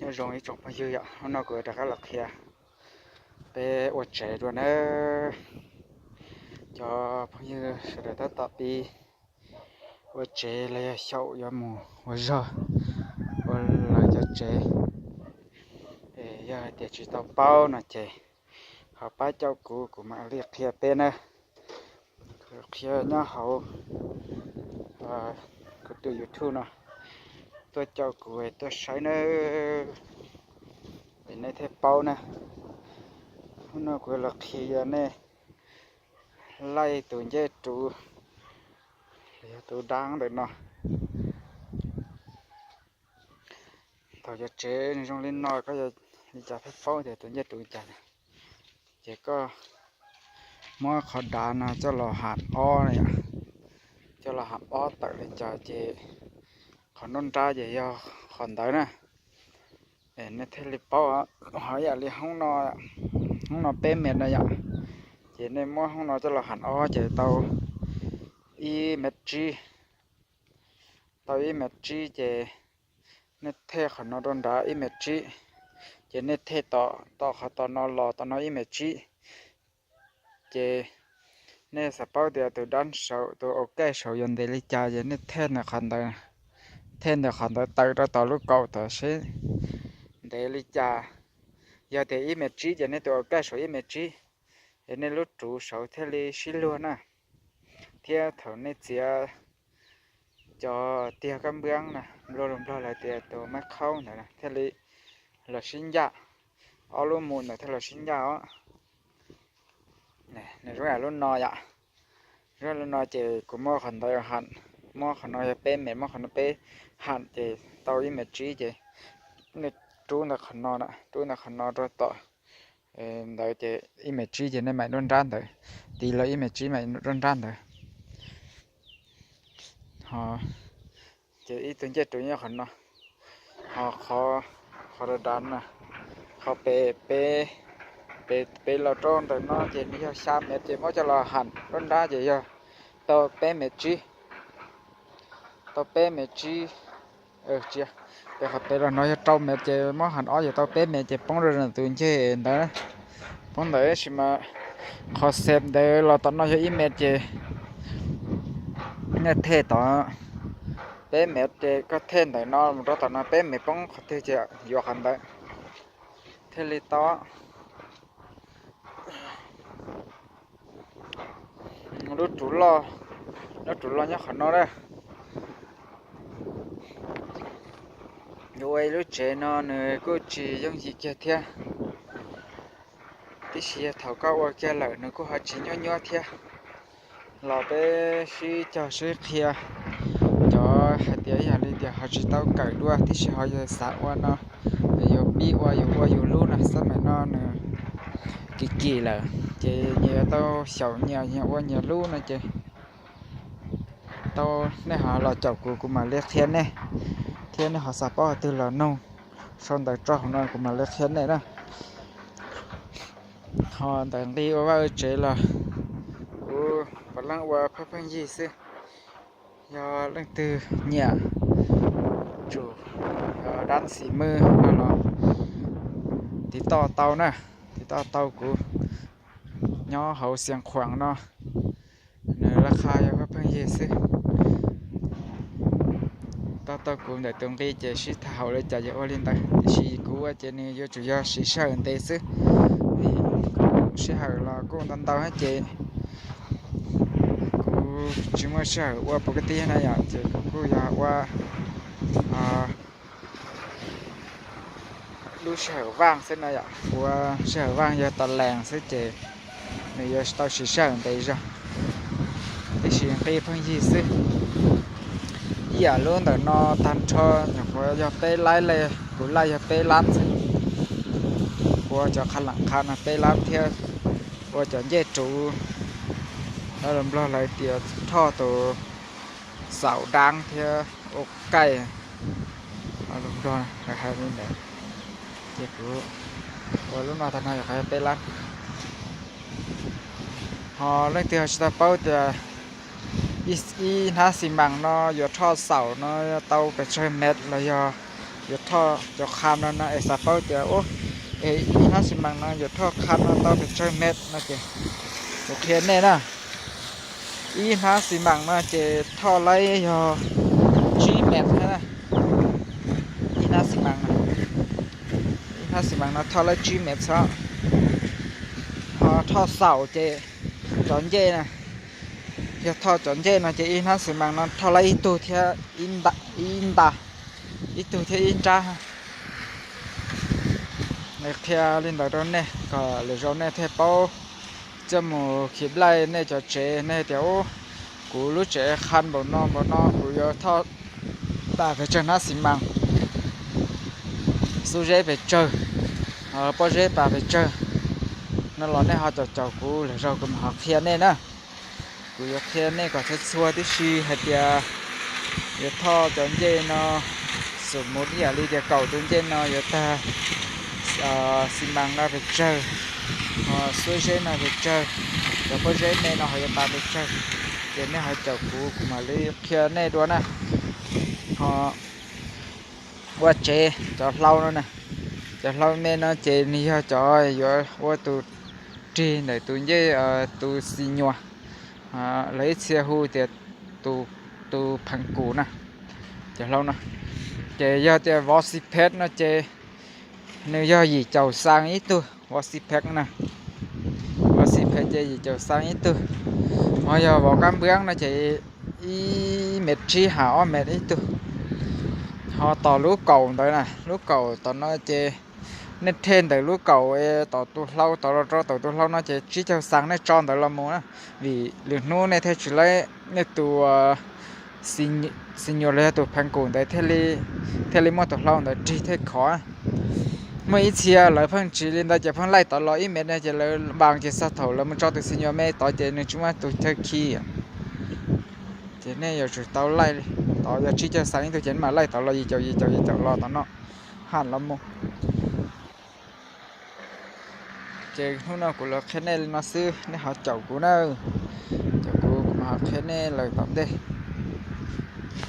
Nyob zoo ib tsoom phooj ywg yom, hnub no kuv rov qab los qhia peb ua tsev dua na. Cov phooj ywg sawv daws tab tom pib ua tsev los yog xyaum yuav mus ua zog ua lawv cov tsev. Yog hais tias tsis tau paub no ces ho pab caum kuv, kuv mam li qhia peb na. Kuv qhia nyob hauv kuv tus YouTube no, tuaj caum kuv tuaj saib na, es nej thiaj paub na. Hnub no kuv los qhia nej laij tus ncej ruv, yog tus dab ntawm no. Thaum cov tsev zoo li no koj yuav li cas thiaj paub tias tus ncej ruv cas. Ces koj muab qhov dav no coj los ham ob na yom, coj los ham ob tawm li cas ces qhov nruab nrab ces yog qhov ntawd na. Nej thiaj li paub. Ho ib yam li hoob no, hoob no peb mev no yom, ces nej muab hoob no coj los ham ob ces tau ib mev tsib, tau ib mev tsib ces nej thej qhov no rau nrad ib mev tsib, ces nej thej tom tom qhov tom no los tom no ib mev tsib, ces nej xav paub tias tus dab saum tus au kaij saum yuav ntev li cas ces nej thej ntawm qhov ntawd, thej ntawm qhov ntawd tawm rau tom lub kaum tod seb ntev li cas. Yog tias ib mev tsib ces nej tus au kaij saum ib mev tsib, es nej lub ruv saud thiaj li sib luag na. Thiab thaum nej txiav cov tiag kab npab na, nplog nplog lawv tias tus mab khaub ntawd thiaj li los sib ncaj, ob lub mus ntawd thiaj los sib ncaj os. Nws zoo yam lub no yom, zoo yam lub no ces kuv muab qhov ntawd ham, muab qhov no yog peb mev, muab qhov no peb ham ces tau ib mev tsib ces nej rub ntawm qhov no, rub ntawm qhov no rau tom ntawd ces ib mev tsib ces nej mam nruab nrab ntawd, tiv los ib mev tsib mam nruab nrab ntawd. Ho ces ib tug ncej ruv nyob qhov no, ho qhov, qhov dav dav na, qhov pem, pem, pem los rau ntawm no ces nws yog xya mev ces muab coj los ham nruab nrab ces yog tau peb mev tsib, tau peb mev tsib. Tsis, pem qhov pem los no yog rau mev ces muab ham ob ces tau peb mev ces poob rau ntawm tus ncej ntawd, poob ntawd tab sis mas qhov xev ntawd los tom no yog ib mev ces nej thej tom peb mev ces koj thej ntawm no mus rau tom no peb mev poob qhov twg ces yuav qhov ntawd thiaj li tau. Lub ruv loj, lub ruv loj nyob qhov no na. Yuav ua ib lub tsev no nws kuj tsis yooj yim kiag thiab, tiam sis yog thaum koj ua kiag lawm nws kuj ho tsis nyuaj nyuaj thiab. Los peb sib cog sib qhia, cov hais tias yam li tias ho tsis tau kawm dua tiam sis ho yog xav ua no, yuav pib ua yus ua yus lub no, xab maim no nws kim kim lawm ces nyias yuav tau xyaum nyias, nyias ua nyias lub no ces tau, nej ho los caum kuv, kuv mam li qhia nej, thiab nej ho xav paub qhov twg los nug sau ntawv rau hauv no kuv mam li qhia nej na. Ho ntawm nqi ua vaj ua tsev los kuv puav leej ua pheej pheej yig xwb. Yog leej twg nyiam tsum dab xim mwj no los tiv toj tau na, tiv toj tau kuv nyob hauv Xiav Khuam no, nws laj qha yog pheej pheej yig xwb. Tau tau kuv ntawm tus nqi ces sib tham haum li cas ces ua li ntawd, tiam sis kuv ua ces nws yuav tsum yog siv sij hawm ntev xwb, vim kuv sij hawm los kuj ntau ntau ces kuv tsis muaj sij hawm ua puv kab tib na yom, ces kuv kuj yog ua lub sij hawm vaj xwb no yom, ua sij hawm vaj yog tas lees xwb ces nws yuav tau siv sij hawm ntev zog, tiam sis nqi pheej yig xwb. Ib yam lub ntawm no tag nrho nyuam qhuav yog peb lab li, kuv laij yog peb lab xwb. Ua cov qha lam qha no peb lab thiab, ua cov ncej ruv, nplog lawv tias rhoj tus xaum dab thiab ua kaij, nplog lawv hais li ntawd. Ces kuv ua lub no tag no nyuam qhuav yog peb lab. Ho leej twg ho tsis tau paub tias ib hnab xi mas no yuav rhoj xaum no tau pes tsawg mev los yog yuav thoj cov qha no no es xav paub tias ub, es ib hnab xi mas no yuav thoj qha no tau pes tsawg mev no ces kuv qhia nej na. Ib hnab xi mas no ces thoj laib yog tsib mev thiab na. Ib hnab xi mas no, ib hnab xi mas no thoj laib tsib mev xwb. Ho thoj xaum ces cov ncej na, yog thoj cov ncej no ces ib hnab xi mas no thoj laib ib tug thiab ib nta, ib tug thiab ib nrab. Qhia li ntawd rau nej kom lwm zaus nej thiaj paub coj mus khi nplaij nej cov tsev. Nej tias ub, kuv lub tsev qha npaum no npaum no, kuv yuav thoj pas pes tsawg hnab xi mas, xub zeb pes tsawg, pob zeb pas pes tsawg no los nej ho caum caum kuv, lwm zaus kuv mam ho qhia nej na. Kuv yuav qhia nej kom txhua txhua tib si hais tias yuav thoj cov ncej no, xum mus ib yam li tias kaum tus ncej no yuav tag xi mas no pes tsawg, ho xub zeb no pes tsawg, cov pob zeb me no ho yuav pas pes tsawg, ces nej ho caum kuv, kuv mam li qhia nej dua na. Ho ua tsev cov hlau no na, cov hlau me no ces nws yog cov yuav ua tus rig ntawm tus ncej, tus xi nyuas, lawv ib txhia hu tias tus pheem kum na. Cov hlau no ces yog tias vov xi phev no ces nws yog yim caum xas ib tug vov xi phev na. Vov xi phev ces yim caum xas ib tug. Ho yog vov kab npwab no ces ib mev tsib ha ob mev ib tug. Ho tom lub kaum ntawd na, lub kaum tom no ces nej rhe ntawm lub kaum tom tus hlau tod los rau tom tus hlau no ces tsib caug xas nej tso ntawd los mus na, vim lwm hnub nej thiaj tsis laib nej tus xi nyuas los yog tus pheem kum ntawd thiaj li muaj tus hlau ntawd rig thiaj khov. Muaj ib txhia lawv pheej tsis li ntawd ces pheej laij tod los ib mev no ces lawv npas ces txog thaum lawv mus tso tus xi nyuas me tod ces nws tsis muaj tus chaw khi. Ces nej yuav tsum tau laij tod, yog tsib caug xas ib tug ces nej mam laij tod los yim caum yim caum yim caum los tom no, ham los mus. Ces hnub no kuv los qhia nej li no xwb, nej ho caum kuv na. Caum kuv, kuv mam ho qhia nej lawm tom ntej.